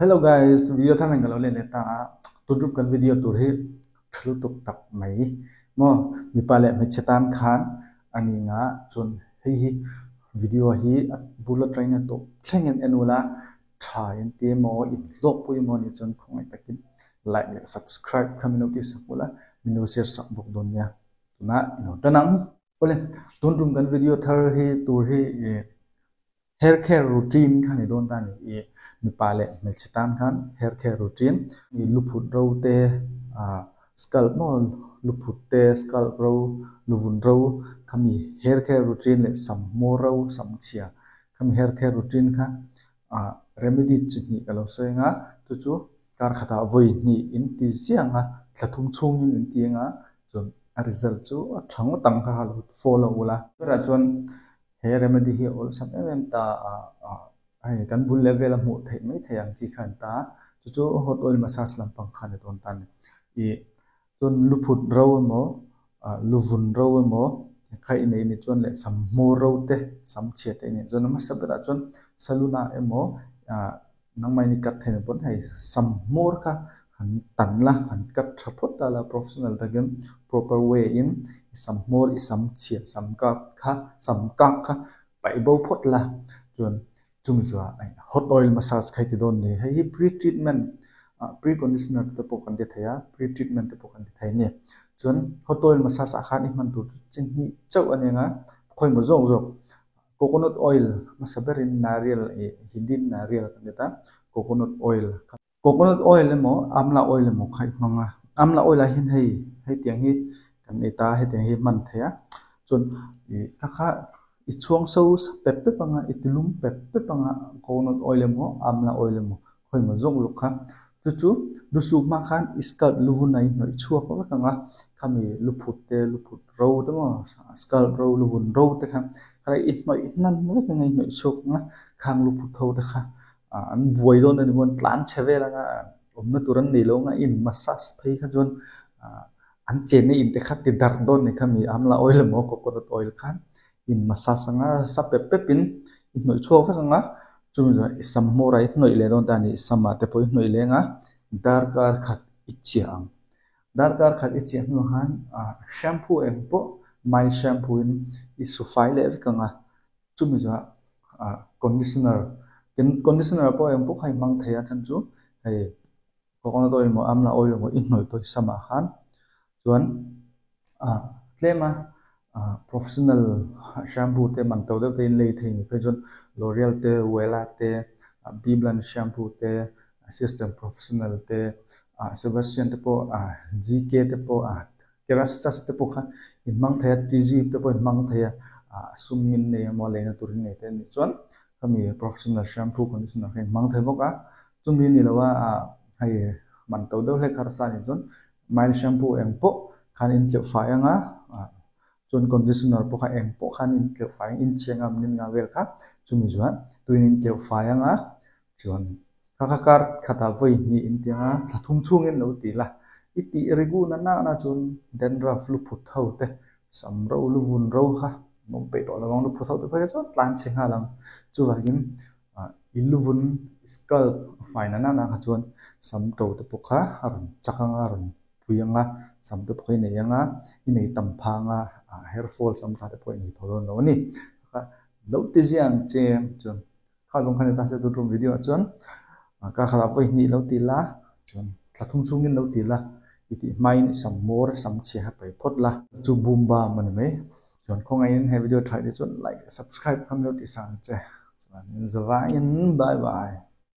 Hello guys, video thar nen ka lo let leh ta a, tun tum kan video tur hi tha lutuk tak mai maw mipa leh hmeichhe tan khan a ni nga chuan hei hi video hi a bul atangin a tawp thleng in en ula tha in ti emaw in hlawkpui emaw anih chuan khawngaih takin like leh subscribe kha min lo tih sak ula min lo share sak bawk dawn nia tunah i lo tan ang. Awle tun tum kan video thar hi tur hi ih hair care routine kha ni dawn ta a ni ih mipa leh hmeichhe tan khan hair care routine ih luphut ro te ah scalp maw luphut te scalp ro luvun ro khami hair care routine leh sam hmawr ro sam chhia khami hair care routine kha ah remedy chi hnih ka lo sawi ang a chu chu kar khatah vawi hnih in ti ziah ang a thla thum chhungin in ti ang a chuan a result chu a tha ngawt ang kha kha lo follow ula. Tunah chuan he remedy hi a awlsam em em ta a hei kan bul leh vela hmuh theih mai thei ang chi kha an ta a chu chu hot oil massage lampang kha a ni dawn ta a ni. Ih chuan luphut ro emaw ah luvun ro emaw kha i nei ni chuan leh sam hmawr ro te sam chhia te i neih chuan a hmasa berah chuan salon ah emaw ah Nangmah in i cut thei na pawn hei sam hmawr kha han tan la, han cut tha phawt ta la professional takin proper way in i sam hmawr, i sam chhia, sam kak kha, sam kak kha paih bo phawt la chuan chumi chuah hot oil massage kha i ti dawn ni. Hei hi pre treatment ah pre conditioner te pawh kan ti thei a, pre treatment te pawh kan ti thei a ni. Chuan hot oil massage ah khan i hman tur chu chi hnih chauh a nia khawimaw zawk zawk Coconut oil hmasa berin nariyal ih Hindi in nariyal kan ti ta, coconut oil kha. Coconut oil emaw amla oil emaw kha i hmang a, amla oil ah hian hei hetiang hi kan ei ta a, hetiang hi hman thei a, chuan ih kha kha i chhuang so sa pep pep ang a, i ti lum pep pep ang a, coconut oil emaw amla oil emaw khawimaw zawk zawk kha chu chu lusuh hma khan i scalp luvun a inhnawih chhuak vek ang a, khami luphut te luphut ro te maw scalp ro luvun ro te kha kha i hnawih hnan vek ang a i hnawih chhuak ang a, khang luphut ho te kha ah an buai dawn a ni maw an tlan chhe vel ang a awmna tur an nei lo ang a in massage phei kha chuan ah an chenna in te kha ti darh dawn a ni khami amla oil emaw coconut oil khan in massage anga sa pep pep in i hnawih chhuak vek ang a chumi zawh i sam hmawr ah i hnawih leh dawn ta a ni i sam ah te pawh i hnawih leng a darkar khat i chiah ang darkar khat i chiah hnuah khan ah shampoo eng pawh mild shampoo in i su fai leh vek ang a chumi zawh ah conditioner conditioner pawh eng pawh kha i hmang thei a chhan chu hei Coconut oil emaw amla oil emaw i hnawih tawh i samah khan chuan ah tlem a ah professional shampoo te man to deuh te in lei thei ni phei chuan L'oreal te Wella te Bibland shampoo te System professional te ah Sebastian te pawh ah GK te pawh ah Kerastase te pawh kha in hmang thei a TG te pawh in hmang thei a ah sum min nei emaw leina tur in nei te anih chuan khami professional shampoo conditioner kha in hmang thei bawk a. Chumi ni lo a hei man to deuh hlek harsa anih chuan mild shampoo eng pawh khan in tleuh fai ang a, chuan conditioner pawh kha eng pawh khan in tleuh fai ang, in chhia ngam nin nga vel kha chumi chuan tuin in tleuh fai ang a, chuan kha kha kar khatah vawi hnih in ti ang a, thla thum chhungin lo ti la, i tih regu na na chuan dandruff lu phut ho te sam ro lu vun ro kha an awm peih tawh lo ang, lu phut ho te phei kha chuan tlan chhe nghal ang, chuvangin Ah i luvun scalp a fai na nana kha chuan sam to te pawh kha a rawn chak ang a, a rawn pui ang a, sam te pawh i nei ang a, i nei tam phang a, ah hair fall sam tha te pawh i nei tho dawn lo a ni. Kha lo ti ziah ang che chuan kha zawng kha ni ta se tun tum video ah chuan kar khatah vawi hnih lo ti la chuan thla thum chhungin lo ti la i tih hmain i sam hmawr sam chhia kha paih phawt la. Chu boom bam a ni mai. Chuan khawngaihin he video thlai te chuan like leh subscribe kha min lo tih sang che. Chuan in zavaiin bye bye.